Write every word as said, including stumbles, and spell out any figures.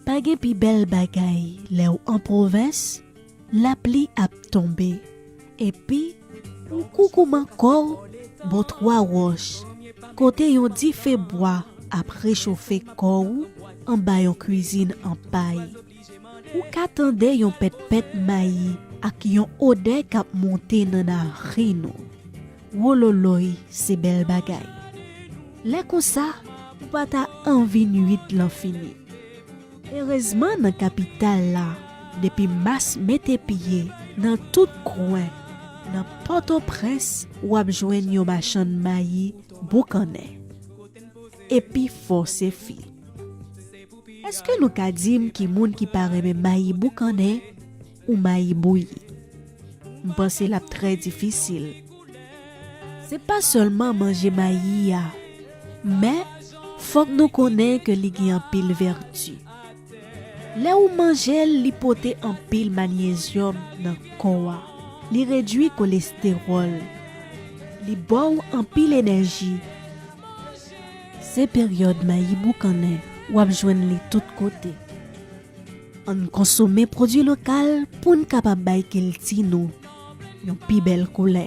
Pa gen pi bèl bagay lè w an pwovens, lapli ap tonbe, epi ou koukouman kò w bò twa wòch, kote yon dife bwa ap rechofe kò w anba yon kwizin an pay. Ou ka tande yon pètpèt mayi ak yon odè k ap monte nan narin ou. Wololoy, se bèl bagay. Lè konsa, ou pa ta anvi nwit lan fini. Erezman, nan kapital la, depi mas mete pye, nan tout kwen, nan Pòtoprens, w ap jwenn yon machann mayi boukannen. Epi fò se fi. Èske nou ka di m ki moun ki pa renmen mayi boukannen ou mayi bouyi? M panse l ap trè difisil. Se pa sèlman manje mayi a, men fòk nou konnen ke li gen anpil vèti. Lè ou manje l, li pote anpil manyezyòm nan kò a. Li redui kolestewòl. Li ba w anpil enèji. Se peryòd mayi boukannen, w ap jwenn li tout kote. Ann konsome pwodui lokal pou n kapab bay kilti nou yon pi bèl koulè.